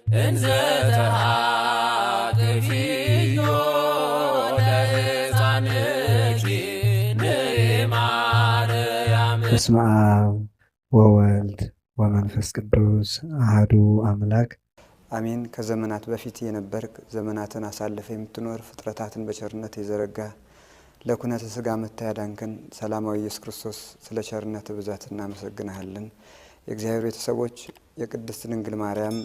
እንዘ ተሃቅፊዮ ለሕፃንኪ ንዒ ማርያም። በስመ አብ ወወልድ ወመንፈስ ቅዱስ አሐዱ አምላክ አሜን። ከዘመናት በፊት የነበርክ፣ ዘመናትን አሳልፈ የምትኖር፣ ፍጥረታትን በቸርነት የዘረጋ፣ ለኩነተ ስጋ መታ ያዳንከን ሰላማዊ ኢየሱስ ክርስቶስ ስለ ቸርነት ብዛት እናመሰግንሃለን። የእግዚአብሔር ቤተሰቦች፣ የቅድስት ድንግል ማርያም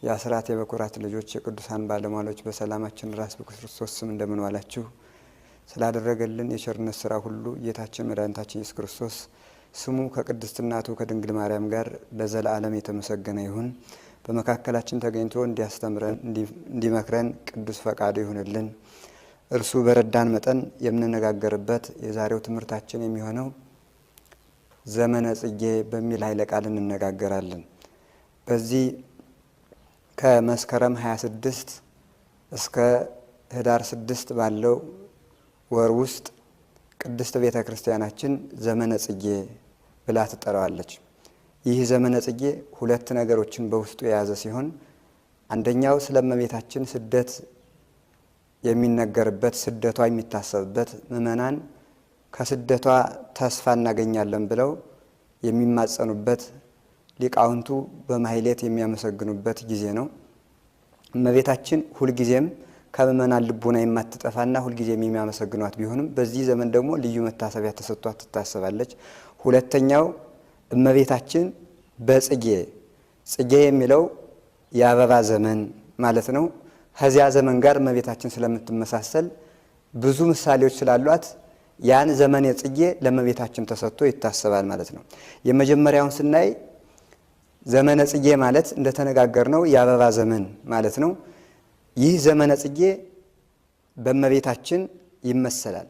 የአስራት የበኩራት ልጆች፣ የቅዱሳን ባለሟሎች፣ በሰላማችን ራስ በክርስቶስ ስም እንደምን ዋላችሁ? ስላደረገልን የቸርነት ስራ ሁሉ ጌታችን መድኃኒታችን ኢየሱስ ክርስቶስ ስሙ ከቅድስት እናቱ ከድንግል ማርያም ጋር ለዘላለም የተመሰገነ ይሁን። በመካከላችን ተገኝቶ እንዲያስተምረን፣ እንዲመክረን ቅዱስ ፈቃዱ ይሁንልን። እርሱ በረዳን መጠን የምንነጋገርበት የዛሬው ትምህርታችን የሚሆነው ዘመነ ጽጌ በሚል ኃይለ ቃል እንነጋገራለን። በዚህ ከመስከረም 26 እስከ ህዳር 6 ባለው ወር ውስጥ ቅድስት ቤተ ክርስቲያናችን ዘመነ ጽጌ ብላ ትጠራዋለች። ይህ ዘመነ ጽጌ ሁለት ነገሮችን በውስጡ የያዘ ሲሆን፣ አንደኛው ስለ እመቤታችን ስደት የሚነገርበት፣ ስደቷ የሚታሰብበት፣ ምእመናን ከስደቷ ተስፋ እናገኛለን ብለው የሚማጸኑበት፣ ሊቃውንቱ በማሕሌት የሚያመሰግኑበት ጊዜ ነው። እመቤታችን ሁልጊዜም ከምእመናን ልቡና የማትጠፋና ሁልጊዜም የሚያመሰግኗት ቢሆንም፣ በዚህ ዘመን ደግሞ ልዩ መታሰቢያ ተሰጥቷት ትታሰባለች። ሁለተኛው እመቤታችን በጽጌ፣ ጽጌ የሚለው የአበባ ዘመን ማለት ነው። ከዚያ ዘመን ጋር እመቤታችን ስለምትመሳሰል፣ ብዙ ምሳሌዎች ስላሏት ያን ዘመን የጽጌ ለእመቤታችን ተሰጥቶ ይታሰባል ማለት ነው። የመጀመሪያውን ስናይ ዘመነ ጽጌ ማለት እንደተነጋገርነው የአበባ ዘመን ማለት ነው። ይህ ዘመነ ጽጌ በእመቤታችን ይመሰላል።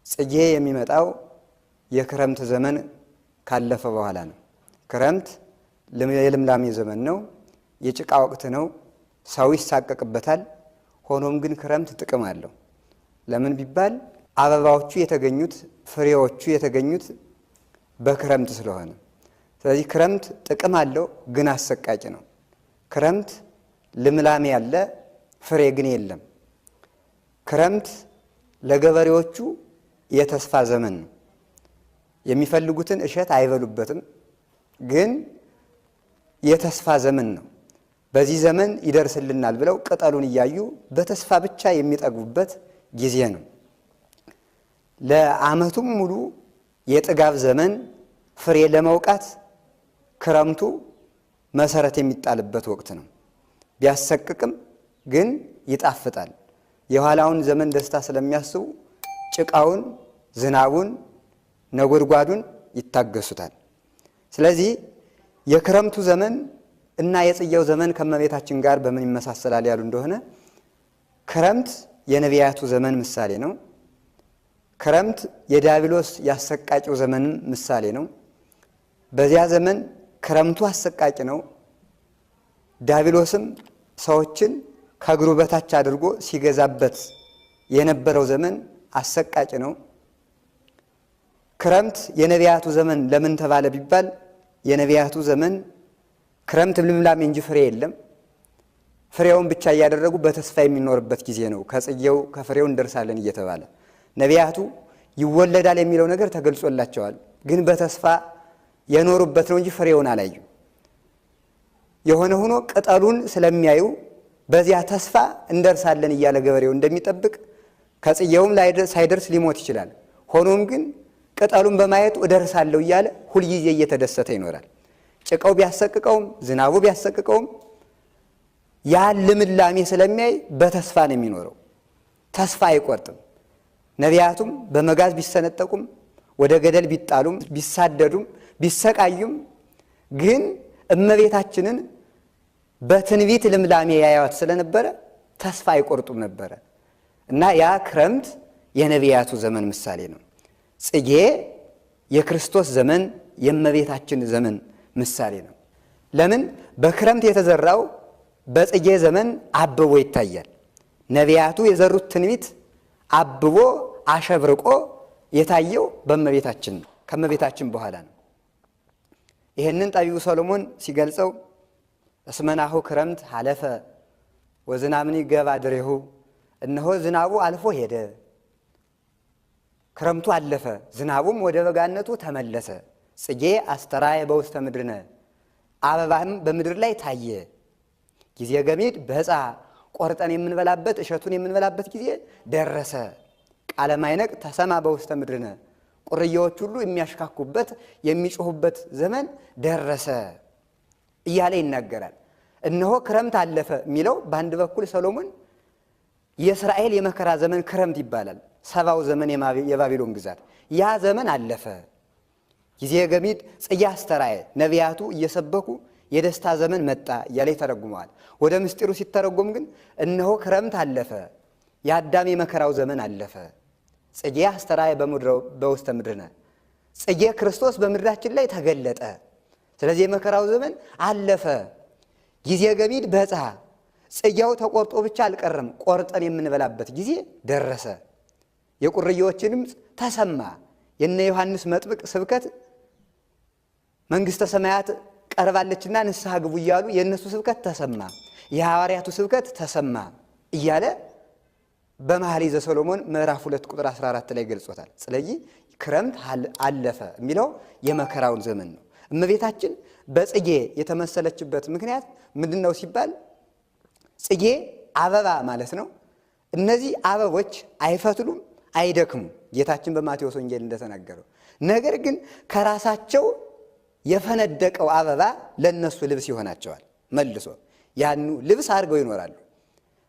ጽጌ የሚመጣው የክረምት ዘመን ካለፈ በኋላ ነው። ክረምት የልምላሜ ዘመን ነው። የጭቃ ወቅት ነው። ሰው ይሳቀቅበታል። ሆኖም ግን ክረምት ጥቅም አለው። ለምን ቢባል አበባዎቹ የተገኙት፣ ፍሬዎቹ የተገኙት በክረምት ስለሆነ። ስለዚህ ክረምት ጥቅም አለው፣ ግን አሰቃቂ ነው። ክረምት ልምላሜ ያለ፣ ፍሬ ግን የለም። ክረምት ለገበሬዎቹ የተስፋ ዘመን ነው። የሚፈልጉትን እሸት አይበሉበትም፣ ግን የተስፋ ዘመን ነው። በዚህ ዘመን ይደርስልናል ብለው ቅጠሉን እያዩ በተስፋ ብቻ የሚጠግቡበት ጊዜ ነው። ለዓመቱም ሙሉ የጥጋብ ዘመን ፍሬ ለመውቃት ክረምቱ መሰረት የሚጣልበት ወቅት ነው። ቢያሰቅቅም ግን ይጣፍጣል። የኋላውን ዘመን ደስታ ስለሚያስቡ ጭቃውን፣ ዝናቡን፣ ነጎድጓዱን ይታገሱታል። ስለዚህ የክረምቱ ዘመን እና የጽጌው ዘመን ከእመቤታችን ጋር በምን ይመሳሰላል ያሉ እንደሆነ፣ ክረምት የነቢያቱ ዘመን ምሳሌ ነው። ክረምት የዲያብሎስ ያሰቃቂው ዘመንም ምሳሌ ነው። በዚያ ዘመን ክረምቱ አሰቃቂ ነው። ዲያብሎስም ሰዎችን ከእግሩ በታች አድርጎ ሲገዛበት የነበረው ዘመን አሰቃቂ ነው። ክረምት የነቢያቱ ዘመን ለምን ተባለ ቢባል፣ የነቢያቱ ዘመን ክረምት ልምላሜ እንጂ ፍሬ የለም። ፍሬውን ብቻ እያደረጉ በተስፋ የሚኖርበት ጊዜ ነው። ከጽጌው ከፍሬው እንደርሳለን እየተባለ ነቢያቱ ይወለዳል የሚለው ነገር ተገልጾላቸዋል። ግን በተስፋ የኖሩበት ነው እንጂ ፍሬውን አላዩ። የሆነ ሆኖ ቅጠሉን ስለሚያዩ በዚያ ተስፋ እንደርሳለን እያለ ገበሬው እንደሚጠብቅ፣ ከጽጌውም ሳይደርስ ሊሞት ይችላል። ሆኖም ግን ቅጠሉን በማየቱ እደርሳለሁ እያለ ሁልጊዜ እየተደሰተ ይኖራል። ጭቃው ቢያሰቅቀውም፣ ዝናቡ ቢያሰቅቀውም ያን ልምላሜ ስለሚያይ በተስፋ ነው የሚኖረው። ተስፋ አይቆርጥም። ነቢያቱም በመጋዝ ቢሰነጠቁም፣ ወደ ገደል ቢጣሉም፣ ቢሳደዱም፣ ቢሰቃዩም ግን እመቤታችንን በትንቢት ልምላሜ ያያዋት ስለነበረ ተስፋ አይቆርጡም ነበረ እና ያ ክረምት የነቢያቱ ዘመን ምሳሌ ነው። ጽጌ የክርስቶስ ዘመን፣ የእመቤታችን ዘመን ምሳሌ ነው። ለምን? በክረምት የተዘራው በጽጌ ዘመን አብቦ ይታያል። ነቢያቱ የዘሩት ትንቢት አብቦ አሸብርቆ የታየው በእመቤታችን ነው፣ ከእመቤታችን በኋላ ነው። ይህንን ጠቢቡ ሰሎሞን ሲገልጸው እስመናሁ ክረምት ሀለፈ ወዝናምኒ ገባ ድሬሁ፣ እነሆ ዝናቡ አልፎ ሄደ፣ ክረምቱ አለፈ፣ ዝናቡም ወደ በጋነቱ ተመለሰ። ጽጌ አስተራየ በውስተ ምድርነ፣ አበባም በምድር ላይ ታየ። ጊዜ ገሚድ በፃ፣ ቆርጠን የምንበላበት እሸቱን የምንበላበት ጊዜ ደረሰ። ቃለ ማይነቅ ተሰማ በውስተ ምድርነ፣ ቁርዬዎች ሁሉ የሚያሽካኩበት የሚጮሁበት ዘመን ደረሰ እያለ ይናገራል። እነሆ ክረምት አለፈ የሚለው በአንድ በኩል ሰሎሞን የእስራኤል የመከራ ዘመን ክረምት ይባላል። 70ው ዘመን የባቢሎን ግዛት ያ ዘመን አለፈ። ጊዜ ገሚድ ጽጌ አስተራየ፣ ነቢያቱ እየሰበኩ የደስታ ዘመን መጣ እያለ ይተረጉመዋል። ወደ ምስጢሩ ሲተረጎም ግን እነሆ ክረምት አለፈ፣ የአዳም የመከራው ዘመን አለፈ። ጽጌ አስተራየ በውስተ ምድርነ፣ ጽጌ ክርስቶስ በምድራችን ላይ ተገለጠ። ስለዚህ የመከራው ዘመን አለፈ። ጊዜ ገሚድ በፃ፣ ጽጌው ተቆርጦ ብቻ አልቀረም፣ ቆርጠን የምንበላበት ጊዜ ደረሰ። የቁርዬዎች ድምፅ ተሰማ። የነ ዮሐንስ መጥምቅ ስብከት መንግሥተ ሰማያት ቀርባለችና ንስሐ ግቡ እያሉ የእነሱ ስብከት ተሰማ፣ የሐዋርያቱ ስብከት ተሰማ እያለ በመኃልየ ዘሰሎሞን ምዕራፍ 2 ቁጥር 14 ላይ ገልጾታል። ስለዚህ ክረምት አለፈ የሚለው የመከራውን ዘመን ነው። እመቤታችን በጽጌ የተመሰለችበት ምክንያት ምንድን ነው ሲባል ጽጌ አበባ ማለት ነው። እነዚህ አበቦች አይፈትሉም፣ አይደክሙም ጌታችን በማቴዎስ ወንጌል እንደተናገረው። ነገር ግን ከራሳቸው የፈነደቀው አበባ ለነሱ ልብስ ይሆናቸዋል። መልሶ ያኑ ልብስ አድርገው ይኖራሉ።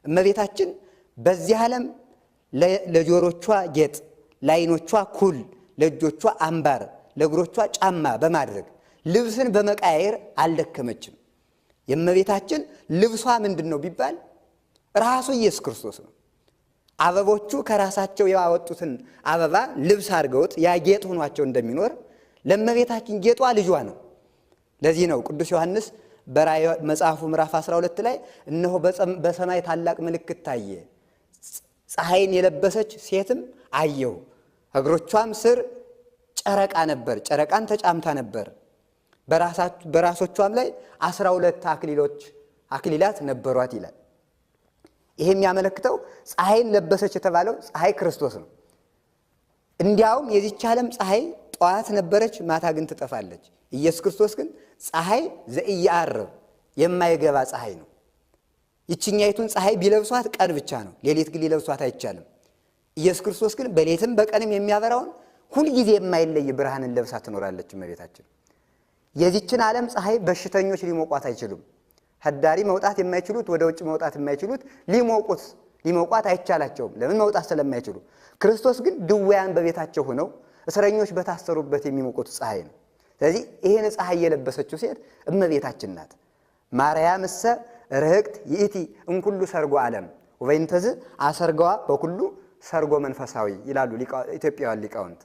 እመቤታችን በዚህ ዓለም ለጆሮቿ ጌጥ፣ ለዓይኖቿ ኩል፣ ለእጆቿ አምባር፣ ለእግሮቿ ጫማ በማድረግ ልብስን በመቃየር አልደከመችም። የእመቤታችን ልብሷ ምንድን ነው ቢባል ራሱ ኢየሱስ ክርስቶስ ነው። አበቦቹ ከራሳቸው ያወጡትን አበባ ልብስ አድርገውት ያ ጌጥ ሆኗቸው እንደሚኖር ለእመቤታችን ጌጧ ልጇ ነው። ለዚህ ነው ቅዱስ ዮሐንስ በራእየ መጽሐፉ ምዕራፍ 12 ላይ እነሆ በሰማይ ታላቅ ምልክት ታየ፣ ፀሐይን የለበሰች ሴትም አየሁ፣ እግሮቿም ስር ጨረቃ ነበር፣ ጨረቃን ተጫምታ ነበር፣ በራሶቿም ላይ 12 አክሊላት ነበሯት ይላል። ይሄ የሚያመለክተው ፀሐይን ለበሰች የተባለው ፀሐይ ክርስቶስ ነው። እንዲያውም የዚች ዓለም ፀሐይ ጠዋት ነበረች፣ ማታ ግን ትጠፋለች። ኢየሱስ ክርስቶስ ግን ፀሐይ ዘኢየዐርብ የማይገባ ፀሐይ ነው። ይችኛይቱን ፀሐይ ቢለብሷት ቀን ብቻ ነው፣ ሌሊት ግን ሊለብሷት አይቻልም። ኢየሱስ ክርስቶስ ግን በሌትም በቀንም የሚያበራውን ሁልጊዜ የማይለይ ብርሃንን ለብሳ ትኖራለች እመቤታችን። የዚችን ዓለም ፀሐይ በሽተኞች ሊሞቋት አይችሉም። ህዳሪ መውጣት የማይችሉት ወደ ውጭ መውጣት የማይችሉት ሊሞቋት አይቻላቸውም። ለምን? መውጣት ስለማይችሉ። ክርስቶስ ግን ድውያን በቤታቸው ሆነው እስረኞች በታሰሩበት የሚሞቁት ፀሐይ ነው። ስለዚህ ይሄን ፀሐይ የለበሰችው ሴት እመቤታችን ናት። ማርያም እሰ ርህቅት ይእቲ እንኩሉ ሰርጎ ዓለም ወበይንተዝ አሰርገዋ በኩሉ ሰርጎ መንፈሳዊ ይላሉ ኢትዮጵያውያን ሊቃውንት።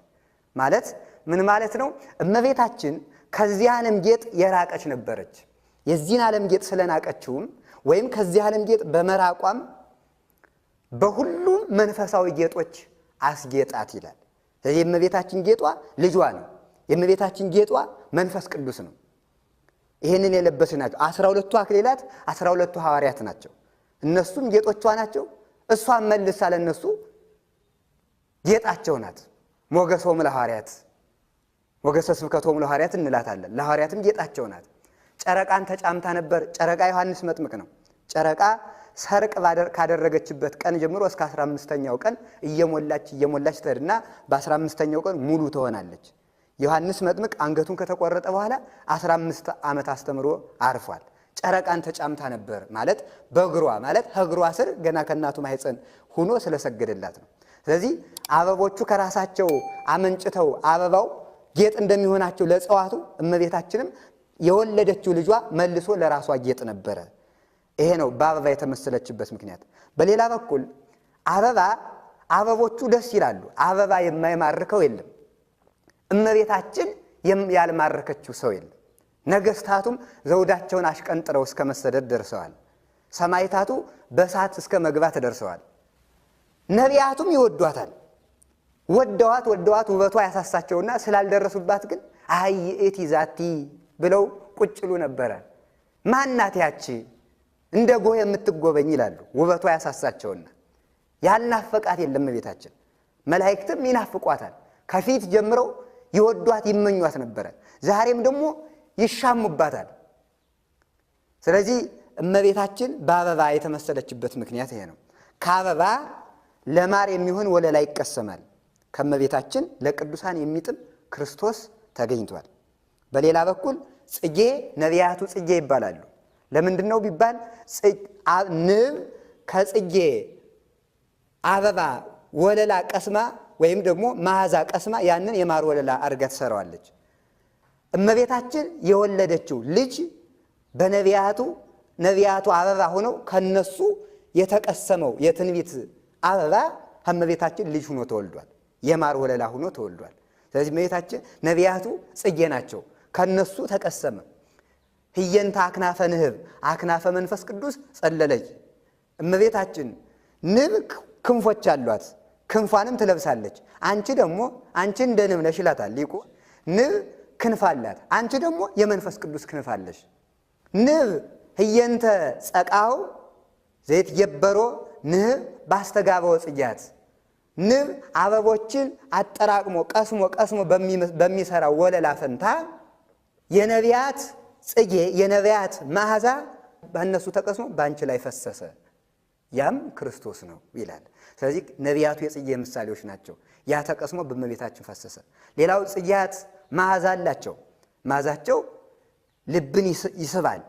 ማለት ምን ማለት ነው? እመቤታችን ከዚህ ዓለም ጌጥ የራቀች ነበረች። የዚህን ዓለም ጌጥ ስለናቀችውም ወይም ከዚህ ዓለም ጌጥ በመራቋም በሁሉም መንፈሳዊ ጌጦች አስጌጣት ይላል። ስለዚህ የእመቤታችን ጌጧ ልጇ ነው። የእመቤታችን ጌጧ መንፈስ ቅዱስ ነው። ይሄንን የለበሱ ናቸው 12ቱ አክሊላት፣ 12ቱ ሐዋርያት ናቸው። እነሱም ጌጦቿ ናቸው። እሷም መልሳ ለነሱ ጌጣቸው ናት። ሞገሶም ለሐዋርያት ሞገሰ ስብከቶም ለሐዋርያት እንላታለን። ለሐዋርያትም ጌጣቸው ናት። ጨረቃን ተጫምታ ነበር። ጨረቃ ዮሐንስ መጥምቅ ነው። ጨረቃ ሰርቅ ካደረገችበት ቀን ጀምሮ እስከ 15ኛው ቀን እየሞላች እየሞላች ትሄድና በ15ኛው ቀን ሙሉ ትሆናለች። ዮሐንስ መጥምቅ አንገቱን ከተቆረጠ በኋላ 15 ዓመት አስተምሮ አርፏል። ጨረቃን ተጫምታ ነበር ማለት በእግሯ ማለት ከእግሯ ስር ገና ከእናቱ ማህፀን ሆኖ ስለሰገደላት ነው። ስለዚህ አበቦቹ ከራሳቸው አመንጭተው አበባው ጌጥ እንደሚሆናቸው ለእጽዋቱ እመቤታችንም የወለደችው ልጇ መልሶ ለራሷ ጌጥ ነበረ። ይሄ ነው በአበባ የተመሰለችበት ምክንያት። በሌላ በኩል አበቦቹ ደስ ይላሉ። አበባ የማይማርከው የለም። እመቤታችን ያልማረከችው ሰው የለም። ነገስታቱም ዘውዳቸውን አሽቀንጥረው እስከ መሰደድ ደርሰዋል። ሰማዕታቱ በእሳት እስከ መግባት ደርሰዋል። ነቢያቱም ይወዷታል። ወደዋት ወደዋት ውበቷ ያሳሳቸውና ስላልደረሱባት ግን አይ እቲ ዛቲ ብለው ቁጭ ይሉ ነበረ። ማናት ያቺ እንደ ጎህ የምትጎበኝ ይላሉ። ውበቷ ያሳሳቸውና ያልናፈቃት የለም እመቤታችን። መላእክትም ይናፍቋታል። ከፊት ጀምረው ይወዷት ይመኟት ነበረ። ዛሬም ደግሞ ይሻሙባታል። ስለዚህ እመቤታችን በአበባ የተመሰለችበት ምክንያት ይሄ ነው። ከአበባ ለማር የሚሆን ወለላ ይቀሰማል። ከእመቤታችን ለቅዱሳን የሚጥም ክርስቶስ ተገኝቷል። በሌላ በኩል ጽጌ ነቢያቱ ጽጌ ይባላሉ። ለምንድን ነው ቢባል ንብ ከጽጌ አበባ ወለላ ቀስማ ወይም ደግሞ መዓዛ ቀስማ ያንን የማር ወለላ አድርጋ ትሰራዋለች። እመቤታችን የወለደችው ልጅ በነቢያቱ ነቢያቱ አበባ ሆነው ከነሱ የተቀሰመው የትንቢት አበባ ከእመቤታችን ልጅ ሆኖ ተወልዷል። የማር ወለላ ሆኖ ተወልዷል። ስለዚህ እመቤታችን ነቢያቱ ጽጌ ናቸው፣ ከነሱ ተቀሰመ። ህየንተ አክናፈ ንህብ አክናፈ መንፈስ ቅዱስ ጸለለች። እመቤታችን ንብ ክንፎች አሏት፣ ክንፏንም ትለብሳለች። አንቺ ደግሞ አንቺ እንደ ንብ ነሽ ይላታል ሊቁ። ንብ ክንፍ አላት፣ አንቺ ደግሞ የመንፈስ ቅዱስ ክንፍ አለሽ። ንብ ህየንተ ጸቃው ዘይትየበሮ ንህብ ባስተጋባው ጽጌያት ንብ አበቦችን አጠራቅሞ ቀስሞ ቀስሞ በሚሰራው ወለላ ፈንታ የነቢያት ጽጌ የነቢያት መዓዛ በእነሱ ተቀስሞ በአንቺ ላይ ፈሰሰ፣ ያም ክርስቶስ ነው ይላል። ስለዚህ ነቢያቱ የጽጌ ምሳሌዎች ናቸው። ያ ተቀስሞ በእመቤታችን ፈሰሰ። ሌላው ጽጌያት መዓዛ አላቸው። መዓዛቸው ልብን ይስባል፣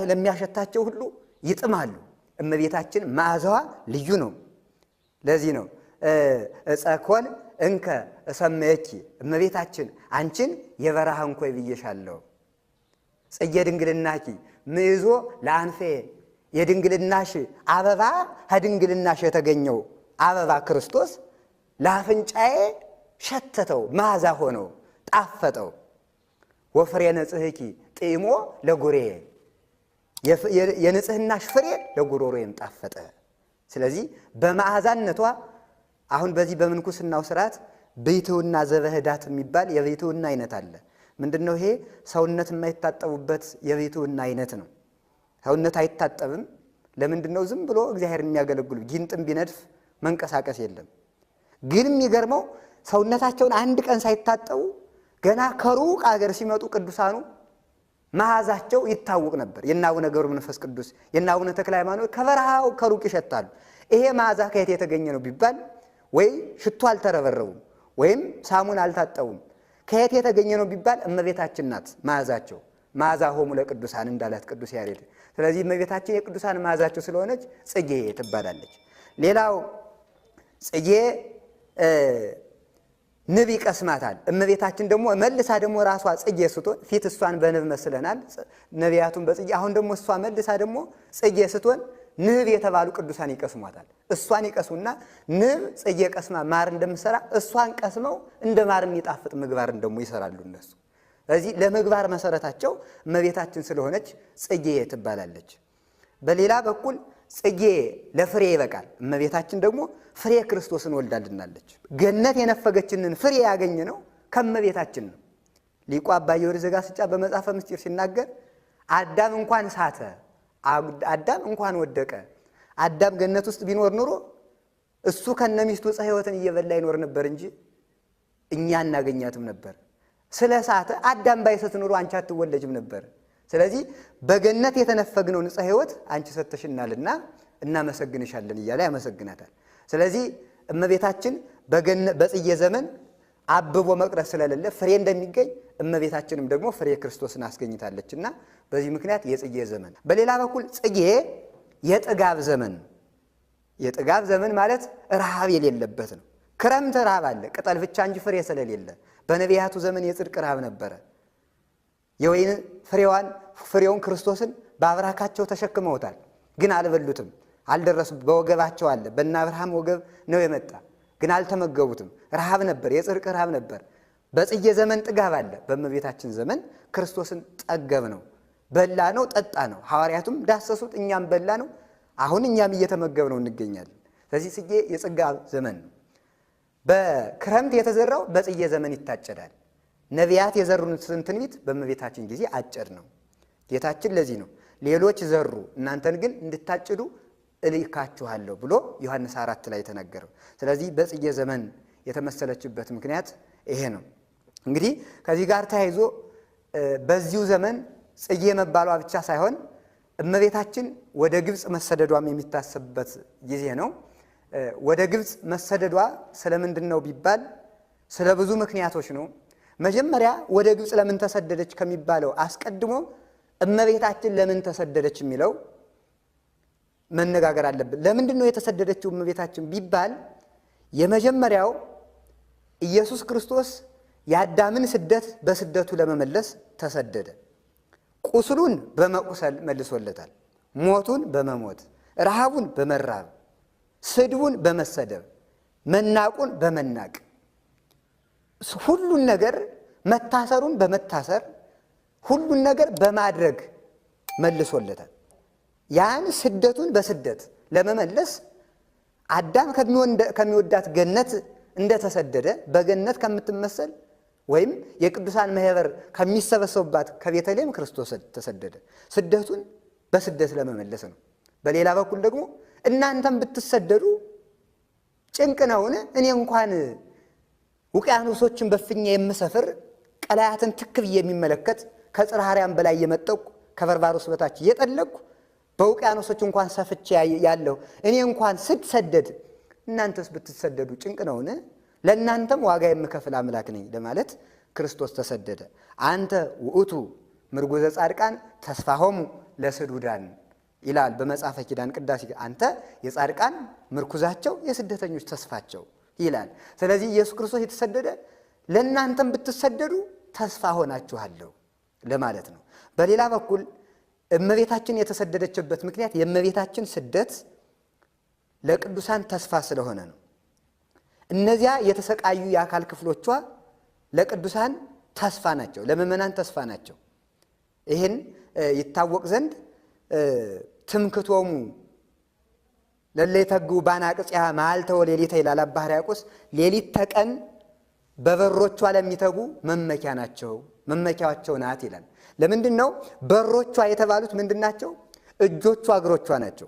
ለሚያሸታቸው ሁሉ ይጥማሉ። እመቤታችን መዓዛዋ ልዩ ነው። ለዚህ ነው ዕፀ ኮል እንከ እሰመየኪ እመቤታችን አንቺን የበረሃ እንኮይ ብዬሻለሁ። ጽጌ ድንግልናኪ ምዕዞ ለአንፌ የድንግልናሽ አበባ ከድንግልናሽ የተገኘው አበባ ክርስቶስ ለአፍንጫዬ ሸተተው፣ መዓዛ ሆነው ጣፈጠው። ወፍሬ ንጽሕኪ ጥዕሞ ለጉሬ የንጽህናሽ ፍሬ ለጉሮሮዬም ጣፈጠ። ስለዚህ በመዓዛነቷ አሁን በዚህ በምንኩስናው ስርዓት ብይትውና ዘበህዳት የሚባል የብይትውና አይነት አለ። ምንድን ነው ይሄ? ሰውነት የማይታጠቡበት የብይትውና አይነት ነው። ሰውነት አይታጠብም። ለምንድን ነው? ዝም ብሎ እግዚአብሔር የሚያገለግሉ ጊንጥም ቢነድፍ መንቀሳቀስ የለም። ግን የሚገርመው ሰውነታቸውን አንድ ቀን ሳይታጠቡ ገና ከሩቅ አገር ሲመጡ ቅዱሳኑ መዓዛቸው ይታወቅ ነበር። የእነ አቡነ ገብረ መንፈስ ቅዱስ የእነ አቡነ ተክለ ሃይማኖት ከበረሃው ከሩቅ ይሸታሉ። ይሄ መዓዛ ከየት የተገኘ ነው ቢባል ወይ ሽቶ አልተረበረቡም ወይም ሳሙን አልታጠቡም። ከየት የተገኘ ነው ቢባል እመቤታችን ናት መዓዛቸው። መዓዛ ሆሙ ለቅዱሳን እንዳላት ቅዱስ ያሬድ። ስለዚህ እመቤታችን የቅዱሳን መዓዛቸው ስለሆነች ጽጌ ትባላለች። ሌላው ጽጌ ንብ ይቀስማታል። እመቤታችን ደግሞ መልሳ ደግሞ ራሷ ጽጌ ስትሆን ፊት እሷን በንብ መስለናል፣ ነቢያቱን በጽጌ አሁን ደግሞ እሷ መልሳ ደግሞ ጽጌ ስትሆን ንብ የተባሉ ቅዱሳን ይቀስሟታል። እሷን ይቀስሙና ንብ ጽጌ ቀስማ ማር እንደምሰራ እሷን ቀስመው እንደ ማር የሚጣፍጥ ምግባርን ደግሞ ይሰራሉ እነሱ። ስለዚህ ለምግባር መሰረታቸው እመቤታችን ስለሆነች ጽጌ ትባላለች። በሌላ በኩል ጽጌ ለፍሬ ይበቃል። እመቤታችን ደግሞ ፍሬ ክርስቶስን ወልዳልናለች። ገነት የነፈገችንን ፍሬ ያገኘ ነው ከእመቤታችን ነው። ሊቁ አባ ጊዮርጊስ ዘጋስጫ በመጽሐፈ ምስጢር ሲናገር አዳም እንኳን ሳተ፣ አዳም እንኳን ወደቀ፣ አዳም ገነት ውስጥ ቢኖር ኑሮ እሱ ከነሚስቱ ዕፀ ሕይወትን እየበላ ይኖር ነበር እንጂ እኛ እናገኛትም ነበር። ስለ ሳተ አዳም ባይሰት ኑሮ አንቺ አትወለጅም ነበር። ስለዚህ በገነት የተነፈግነውን ዕፀ ሕይወት አንቺ ሰጥተሽናልና እናመሰግንሻለን እያለ ያመሰግናታል። ስለዚህ እመቤታችን በጽጌ ዘመን አብቦ መቅረት ስለሌለ ፍሬ እንደሚገኝ እመቤታችንም ደግሞ ፍሬ ክርስቶስን አስገኝታለችና በዚህ ምክንያት የጽጌ ዘመን። በሌላ በኩል ጽጌ የጥጋብ ዘመን፣ የጥጋብ ዘመን ማለት ረሃብ የሌለበት ነው። ክረምት ረሃብ አለ፣ ቅጠል ብቻ እንጂ ፍሬ ስለሌለ። በነቢያቱ ዘመን የጽድቅ ረሃብ ነበረ። የወይን ፍሬዋን ፍሬውን ክርስቶስን በአብራካቸው ተሸክመውታል፣ ግን አልበሉትም፣ አልደረሱም። በወገባቸው አለ፣ በእነ አብርሃም ወገብ ነው የመጣ፣ ግን አልተመገቡትም። ረሃብ ነበር፣ የጽድቅ ረሃብ ነበር። በጽጌ ዘመን ጥጋብ አለ። በእመቤታችን ዘመን ክርስቶስን ጠገብ ነው፣ በላ ነው፣ ጠጣ ነው። ሐዋርያቱም ዳሰሱት፣ እኛም በላ ነው። አሁን እኛም እየተመገብ ነው እንገኛለን። ስለዚህ ጽጌ የጽጋብ ዘመን ነው። በክረምት የተዘራው በጽጌ ዘመን ይታጨዳል። ነቢያት የዘሩትን ትንቢት በእመቤታችን ጊዜ አጨድ ነው። ጌታችን ለዚህ ነው ሌሎች ዘሩ እናንተን ግን እንድታጭዱ እልካችኋለሁ ብሎ ዮሐንስ 4 ላይ የተናገረው። ስለዚህ በጽጌ ዘመን የተመሰለችበት ምክንያት ይሄ ነው። እንግዲህ ከዚህ ጋር ተያይዞ በዚሁ ዘመን ጽጌ መባሏ ብቻ ሳይሆን እመቤታችን ወደ ግብፅ መሰደዷም የሚታሰብበት ጊዜ ነው። ወደ ግብፅ መሰደዷ ስለምንድን ነው ቢባል ስለ ብዙ ምክንያቶች ነው። መጀመሪያ ወደ ግብፅ ለምን ተሰደደች ከሚባለው አስቀድሞ እመቤታችን ለምን ተሰደደች የሚለው መነጋገር አለብን። ለምንድን ነው የተሰደደችው እመቤታችን ቢባል የመጀመሪያው ኢየሱስ ክርስቶስ የአዳምን ስደት በስደቱ ለመመለስ ተሰደደ። ቁስሉን በመቁሰል መልሶለታል። ሞቱን በመሞት፣ ረሃቡን በመራብ፣ ስድቡን በመሰደብ፣ መናቁን በመናቅ፣ ሁሉን ነገር መታሰሩን በመታሰር፣ ሁሉን ነገር በማድረግ መልሶለታል። ያን ስደቱን በስደት ለመመለስ አዳም ከሚወዳት ገነት እንደተሰደደ በገነት ከምትመሰል ወይም የቅዱሳን ማህበር ከሚሰበሰቡባት ከቤተልሔም ክርስቶስ ተሰደደ። ስደቱን በስደት ለመመለስ ነው። በሌላ በኩል ደግሞ እናንተም ብትሰደዱ ጭንቅ ነውን? እኔ እንኳን ውቅያኖሶችን በፍኛ የምሰፍር ቀላያትን ትክ ብዬ የሚመለከት ከጽርሐ አርያም በላይ የመጠቅኩ ከበርባሮስ በታች እየጠለቅኩ በውቅያኖሶች እንኳን ሰፍቼ ያለሁ እኔ እንኳን ስትሰደድ እናንተስ ብትሰደዱ ጭንቅ ነውን? ለእናንተም ዋጋ የምከፍል አምላክ ነኝ ለማለት ክርስቶስ ተሰደደ። አንተ ውእቱ ምርጉዘ ጻድቃን ተስፋሆሙ ለስዱዳን ይላል በመጽሐፈ ኪዳን ቅዳሴ። አንተ የጻድቃን ምርኩዛቸው የስደተኞች ተስፋቸው ይላል። ስለዚህ ኢየሱስ ክርስቶስ የተሰደደ ለእናንተም ብትሰደዱ ተስፋ ሆናችኋለሁ ለማለት ነው። በሌላ በኩል እመቤታችን የተሰደደችበት ምክንያት የእመቤታችን ስደት ለቅዱሳን ተስፋ ስለሆነ ነው። እነዚያ የተሰቃዩ የአካል ክፍሎቿ ለቅዱሳን ተስፋ ናቸው፣ ለምእመናን ተስፋ ናቸው። ይህን ይታወቅ ዘንድ ትምክቶሙ ለእለ ይተግቡ ባናቅጽያ መዓልተ ወሌሊተ ይላል አባ ሕርያቆስ። ሌሊት ተቀን በበሮቿ ለሚተጉ መመኪያ ናቸው፣ መመኪያቸው ናት ይላል። ለምንድን ነው በሮቿ የተባሉት? ምንድን ናቸው? እጆቿ እግሮቿ ናቸው።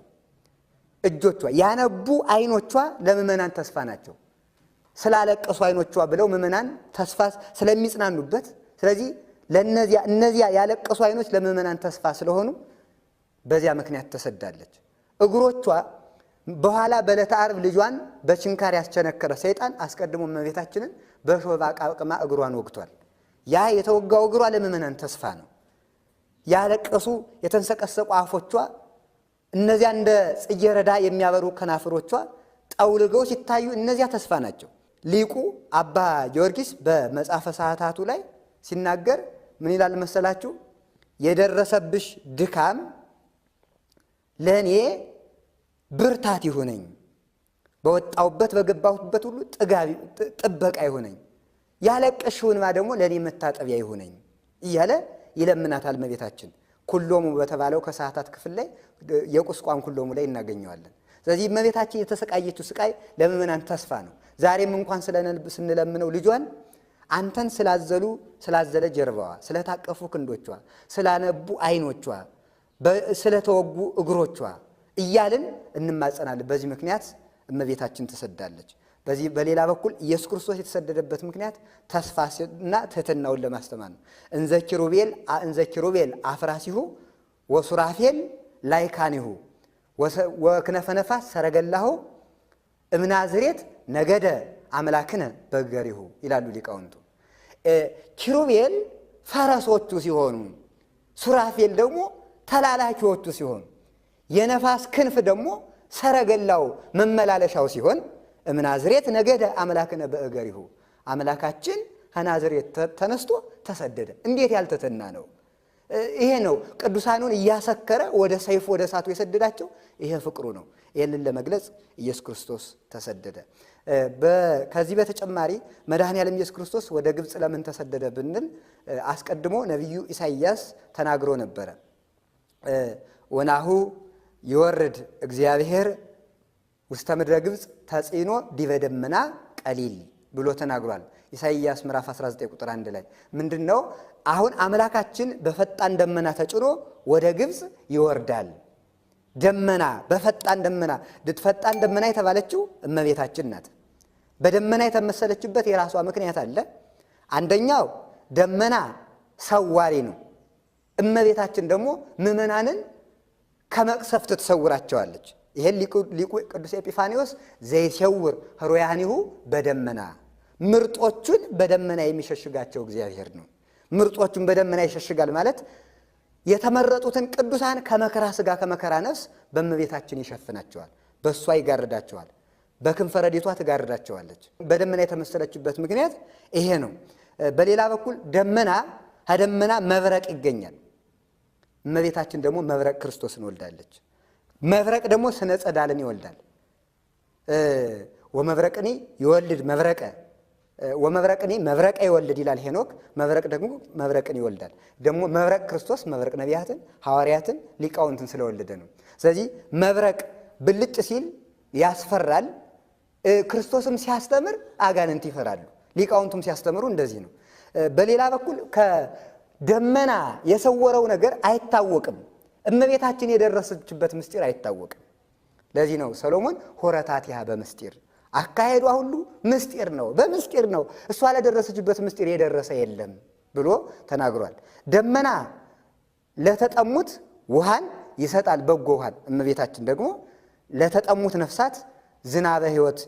እጆቿ ያነቡ አይኖቿ ለምእመናን ተስፋ ናቸው። ስላለቀሱ አይኖቿ ብለው ምእመናን ተስፋ ስለሚጽናኑበት፣ ስለዚህ ለነዚያ እነዚያ ያለቀሱ አይኖች ለምእመናን ተስፋ ስለሆኑ በዚያ ምክንያት ተሰዳለች። እግሮቿ በኋላ በዕለተ ዓርብ ልጇን በችንካር ያስቸነከረ ሰይጣን አስቀድሞ እመቤታችንን በእሾህ አቃቅማ እግሯን ወግቷል። ያ የተወጋው እግሯ ለምእመናን ተስፋ ነው። ያለቀሱ የተንሰቀሰቁ አፎቿ፣ እነዚያ እንደ ጽጌረዳ የሚያበሩ ከናፍሮቿ ጠውልገው ሲታዩ እነዚያ ተስፋ ናቸው። ሊቁ አባ ጊዮርጊስ በመጽሐፈ ሰዓታቱ ላይ ሲናገር ምን ይላል መሰላችሁ? የደረሰብሽ ድካም ለእኔ ብርታት ይሁነኝ፣ በወጣሁበት በገባሁበት ሁሉ ጥበቃ ይሁነኝ፣ ያለቀሽው እንባ ደግሞ ለእኔ መታጠቢያ ይሁነኝ እያለ ይለምናታል እመቤታችን። ኩሎሙ በተባለው ከሰዓታት ክፍል ላይ የቁስቋም ኩሎሙ ላይ እናገኘዋለን። ስለዚህ እመቤታችን የተሰቃየችው ስቃይ ለምእመናን ተስፋ ነው። ዛሬም እንኳን ስንለምነው ልጇን አንተን ስላዘሉ ስላዘለ ጀርባዋ፣ ስለታቀፉ ክንዶቿ፣ ስላነቡ አይኖቿ፣ ስለተወጉ እግሮቿ እያልን እንማጸናለን። በዚህ ምክንያት እመቤታችን ተሰዳለች። በዚህ በሌላ በኩል ኢየሱስ ክርስቶስ የተሰደደበት ምክንያት ተስፋና ትህትናውን ለማስተማር ነው። እንዘ ኪሩቤል አፍራሲሁ ወሱራፌል ላይካኒሁ ወክነፈ ነፋስ ሰረገላሁ እምናዝሬት ነገደ አምላክነ በገሪሁ ይላሉ ሊቃውንቱ። ኪሩቤል ፈረሶቹ ሲሆኑ፣ ሱራፌል ደግሞ ተላላኪዎቹ ሲሆኑ፣ የነፋስ ክንፍ ደግሞ ሰረገላው መመላለሻው ሲሆን እምናዝሬት ነገደ አምላክነ በእገሪሁ አምላካችን ከናዝሬት ተነስቶ ተሰደደ። እንዴት ያልተተና ነው! ይሄ ነው ቅዱሳኑን እያሰከረ ወደ ሰይፉ ወደ እሳቱ የሰደዳቸው። ይሄ ፍቅሩ ነው። ይህንን ለመግለጽ ኢየሱስ ክርስቶስ ተሰደደ። ከዚህ በተጨማሪ መድኃኔዓለም ኢየሱስ ክርስቶስ ወደ ግብፅ ለምን ተሰደደ ብንል አስቀድሞ ነቢዩ ኢሳይያስ ተናግሮ ነበረ። ወናሁ ይወርድ እግዚአብሔር ውስተ ምድረ ግብፅ ተጽዕኖ ዲበ ደመና ቀሊል ብሎ ተናግሯል። ኢሳይያስ ምዕራፍ 19 ቁጥር 1 ላይ ምንድን ነው? አሁን አምላካችን በፈጣን ደመና ተጭኖ ወደ ግብፅ ይወርዳል። ደመና በፈጣን ደመና፣ ፈጣን ደመና የተባለችው እመቤታችን ናት። በደመና የተመሰለችበት የራሷ ምክንያት አለ። አንደኛው ደመና ሰዋሪ ነው። እመቤታችን ደግሞ ምዕመናንን ከመቅሰፍት ትሰውራቸዋለች። ይሄን ሊቁ ቅዱስ ኤጲፋኒዎስ ዘይሰውር ኅሩያኒሁ በደመና፣ ምርጦቹን በደመና የሚሸሽጋቸው እግዚአብሔር ነው። ምርጦቹን በደመና ይሸሽጋል ማለት የተመረጡትን ቅዱሳን ከመከራ ሥጋ ከመከራ ነፍስ በእመቤታችን ይሸፍናቸዋል፣ በእሷ ይጋርዳቸዋል፣ በክንፈ ረድኤቷ ትጋርዳቸዋለች። በደመና የተመሰለችበት ምክንያት ይሄ ነው። በሌላ በኩል ደመና ከደመና መብረቅ ይገኛል። እመቤታችን ደግሞ መብረቅ ክርስቶስን ወልዳለች። መብረቅ ደግሞ ስነ ጸዳልን ይወልዳል። ወመብረቅኒ ይወልድ መብረቀ፣ ወመብረቅኒ መብረቀ ይወልድ ይላል ሄኖክ። መብረቅ ደግሞ መብረቅን ይወልዳል። ደግሞ መብረቅ ክርስቶስ መብረቅ ነቢያትን፣ ሐዋርያትን፣ ሊቃውንትን ስለወለደ ነው። ስለዚህ መብረቅ ብልጭ ሲል ያስፈራል። ክርስቶስም ሲያስተምር አጋንንት ይፈራሉ። ሊቃውንቱም ሲያስተምሩ እንደዚህ ነው። በሌላ በኩል ከደመና የሰወረው ነገር አይታወቅም። እመቤታችን የደረሰችበት ምስጢር አይታወቅም። ለዚህ ነው ሰሎሞን ሆረታቲሃ በምስጢር፣ አካሄዷ ሁሉ ምስጢር ነው፣ በምስጢር ነው፣ እሷ ለደረሰችበት ምስጢር የደረሰ የለም ብሎ ተናግሯል። ደመና ለተጠሙት ውሃን ይሰጣል፣ በጎ ውሃን። እመቤታችን ደግሞ ለተጠሙት ነፍሳት ዝናበ ሕይወት፣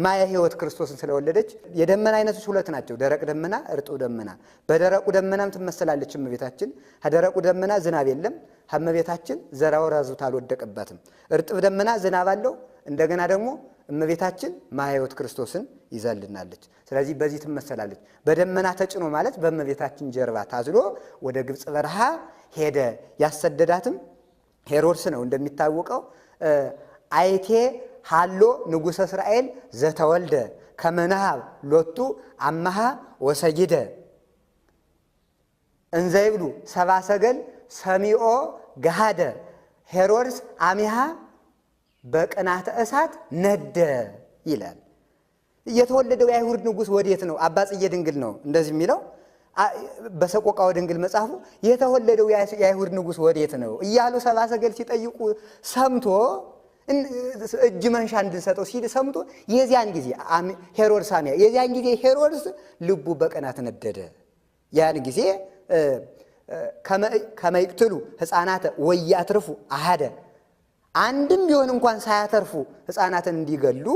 ማየ ሕይወት ክርስቶስን ስለወለደች። የደመና አይነቶች ሁለት ናቸው፣ ደረቅ ደመና፣ እርጥብ ደመና። በደረቁ ደመናም ትመሰላለች እመቤታችን። ከደረቁ ደመና ዝናብ የለም፣ እመቤታችን ዘራ ወራዙት አልወደቀባትም። እርጥብ ደመና ዝናብ አለው። እንደገና ደግሞ እመቤታችን ማየ ሕይወት ክርስቶስን ይዛልናለች። ስለዚህ በዚህ ትመሰላለች። በደመና ተጭኖ ማለት በእመቤታችን ጀርባ ታዝሎ ወደ ግብፅ በረሃ ሄደ። ያሰደዳትም ሄሮድስ ነው። እንደሚታወቀው አይቴ ሃሎ ንጉሠ እስራኤል ዘተወልደ ከመ ንሃብ ሎቱ አመሃ ወሰጊደ እንዘ ይብሉ ሰብአ ሰገል ሰሚኦ ገሃደ ሄሮድስ አሚሃ በቅናተ እሳት ነደ ይላል። የተወለደው የአይሁድ ንጉሥ ወዴት ነው? አባ ጽጌ ድንግል ነው እንደዚህ የሚለው በሰቆቃወ ድንግል መጽሐፉ። የተወለደው የአይሁድ ንጉሥ ወዴት ነው እያሉ ሰብአ ሰገል ሲጠይቁ ሰምቶ፣ እጅ መንሻ እንድንሰጠው ሲል ሰምቶ፣ የዚያን ጊዜ ሄሮድስ አሚያ፣ የዚያን ጊዜ ሄሮድስ ልቡ በቅናት ነደደ። ያን ጊዜ ከመ ይቅትሉ ሕፃናተ ወያትርፉ አሃደ፣ አንድም ቢሆን እንኳን ሳያተርፉ ሕፃናትን እንዲገሉ፣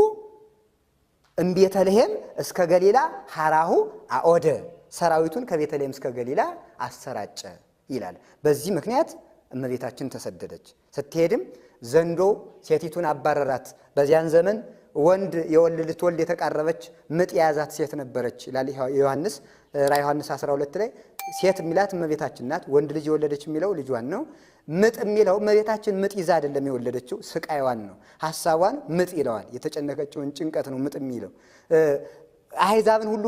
እምቤተልሔም እስከ ገሊላ ሐራሁ አኦደ፣ ሰራዊቱን ከቤተልሔም እስከ ገሊላ አሰራጨ ይላል። በዚህ ምክንያት እመቤታችን ተሰደደች። ስትሄድም ዘንዶ ሴቲቱን አባረራት። በዚያን ዘመን ወንድ የወልድ ልትወልድ የተቃረበች ምጥ የያዛት ሴት ነበረች ይላል ዮሐንስ ራዕየ ዮሐንስ 12 ላይ። ሴት የሚላት እመቤታችን ናት። ወንድ ልጅ የወለደች የሚለው ልጇን ነው። ምጥ የሚለው እመቤታችን ምጥ ይዛ አይደለም የወለደችው፣ ስቃይዋን ነው። ሀሳቧን ምጥ ይለዋል። የተጨነቀችውን ጭንቀት ነው ምጥ የሚለው። አሕዛብን ሁሉ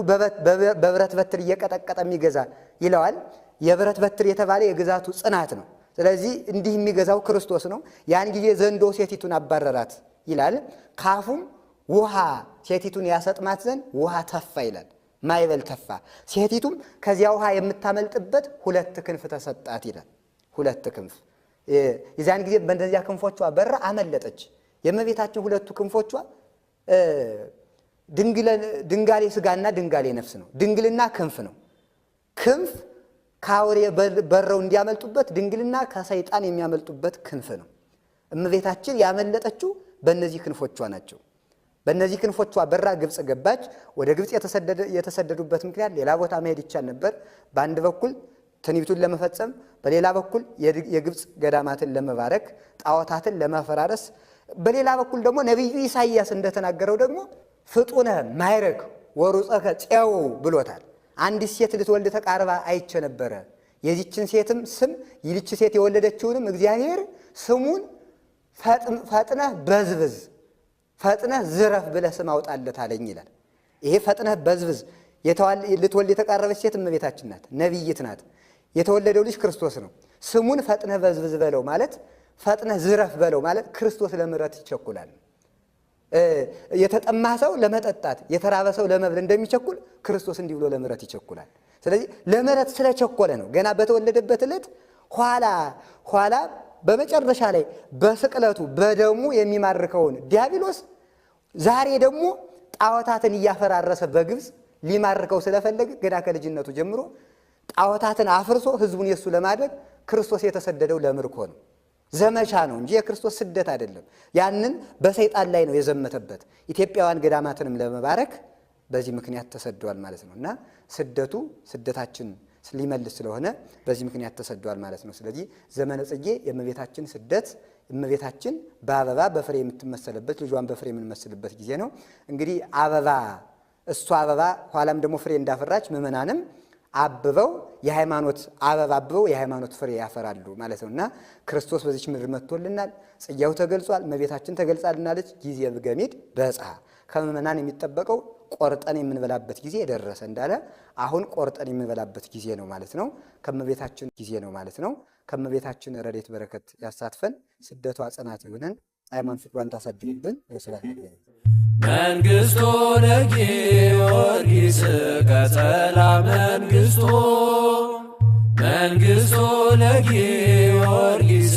በብረት በትር እየቀጠቀጠ የሚገዛ ይለዋል። የብረት በትር የተባለ የግዛቱ ጽናት ነው። ስለዚህ እንዲህ የሚገዛው ክርስቶስ ነው። ያን ጊዜ ዘንዶ ሴቲቱን አባረራት ይላል። ካፉም ውሃ ሴቲቱን ያሰጥማት ዘንድ ውሃ ተፋ ይላል። ማዕበል ተፋ። ሴቲቱም ከዚያ ውሃ የምታመልጥበት ሁለት ክንፍ ተሰጣት ይላል። ሁለት ክንፍ፣ የዚያን ጊዜ በእነዚያ ክንፎቿ በራ አመለጠች። የእመቤታችን ሁለቱ ክንፎቿ ድንጋሌ ስጋና ድንጋሌ ነፍስ ነው። ድንግልና ክንፍ ነው። ክንፍ ከአውሬ በረው እንዲያመልጡበት፣ ድንግልና ከሰይጣን የሚያመልጡበት ክንፍ ነው። እመቤታችን ያመለጠችው በእነዚህ ክንፎቿ ናቸው። በእነዚህ ክንፎቿ በራ ግብፅ ገባች። ወደ ግብፅ የተሰደዱበት ምክንያት ሌላ ቦታ መሄድ ይቻል ነበር። በአንድ በኩል ትንቢቱን ለመፈጸም፣ በሌላ በኩል የግብፅ ገዳማትን ለመባረክ፣ ጣዖታትን ለማፈራረስ፣ በሌላ በኩል ደግሞ ነቢዩ ኢሳይያስ እንደተናገረው ደግሞ ፍጡነ ማይረክ ወሩፀከ ፄው ብሎታል። አንዲት ሴት ልትወልድ ተቃርባ አይቼ ነበረ። የዚችን ሴትም ስም ይልች ሴት የወለደችውንም እግዚአብሔር ስሙን ፈጥነህ በዝብዝ፣ ፈጥነህ ዝረፍ ብለህ ስም አውጣለት አለኝ ይላል። ይሄ ፈጥነህ በዝብዝ፣ ልትወልድ የተቃረበች ሴት እመቤታችን ናት፣ ነቢይት ናት። የተወለደው ልጅ ክርስቶስ ነው። ስሙን ፈጥነህ በዝብዝ በለው ማለት፣ ፈጥነህ ዝረፍ በለው ማለት ክርስቶስ ለምሕረት ይቸኩላል። የተጠማ ሰው ለመጠጣት የተራበ ሰው ለመብል እንደሚቸኩል ክርስቶስ እንዲህ ብሎ ለምሕረት ይቸኩላል። ስለዚህ ለምሕረት ስለቸኮለ ነው ገና በተወለደበት ዕለት ኋላ ኋላ በመጨረሻ ላይ በስቅለቱ በደሙ የሚማርከውን ዲያብሎስ ዛሬ ደግሞ ጣዖታትን እያፈራረሰ በግብፅ ሊማርከው ስለፈለገ ገና ከልጅነቱ ጀምሮ ጣዖታትን አፍርሶ ሕዝቡን የእሱ ለማድረግ ክርስቶስ የተሰደደው ለምርኮ ነው። ዘመቻ ነው እንጂ የክርስቶስ ስደት አይደለም። ያንን በሰይጣን ላይ ነው የዘመተበት። ኢትዮጵያውያን ገዳማትንም ለመባረክ በዚህ ምክንያት ተሰደዋል ማለት ነው እና ስደቱ ስደታችን ሊመልስ ስለሆነ በዚህ ምክንያት ተሰደዋል ማለት ነው። ስለዚህ ዘመነ ጽጌ የእመቤታችን ስደት፣ እመቤታችን በአበባ በፍሬ የምትመሰልበት፣ ልጇን በፍሬ የምንመስልበት ጊዜ ነው። እንግዲህ አበባ እሷ አበባ ኋላም ደግሞ ፍሬ እንዳፈራች ምእመናንም አብበው የሃይማኖት አበባ አብበው የሃይማኖት ፍሬ ያፈራሉ ማለት ነው እና ክርስቶስ በዚች ምድር መጥቶልናል። ጽጌው ተገልጿል። እመቤታችን ተገልጻልናለች። ጊዜ ገሚድ በጽሐ ከምእመናን የሚጠበቀው ቆርጠን የምንበላበት ጊዜ ደረሰ እንዳለ አሁን ቆርጠን የምንበላበት ጊዜ ነው ማለት ነው። ከእመቤታችን ጊዜ ነው ማለት ነው። ከእመቤታችን ረድኤት በረከት ያሳትፈን። ስደቷ ጽናት ይሁነን። ሃይማኖት ፍቅሯን ታሳድግብን። ወስብሐት ለእግዚአብሔር። መንግስቱ ለጊዮርጊስ ቀጸላ መንግስቱ፣ መንግስቱ ለጊዮርጊስ።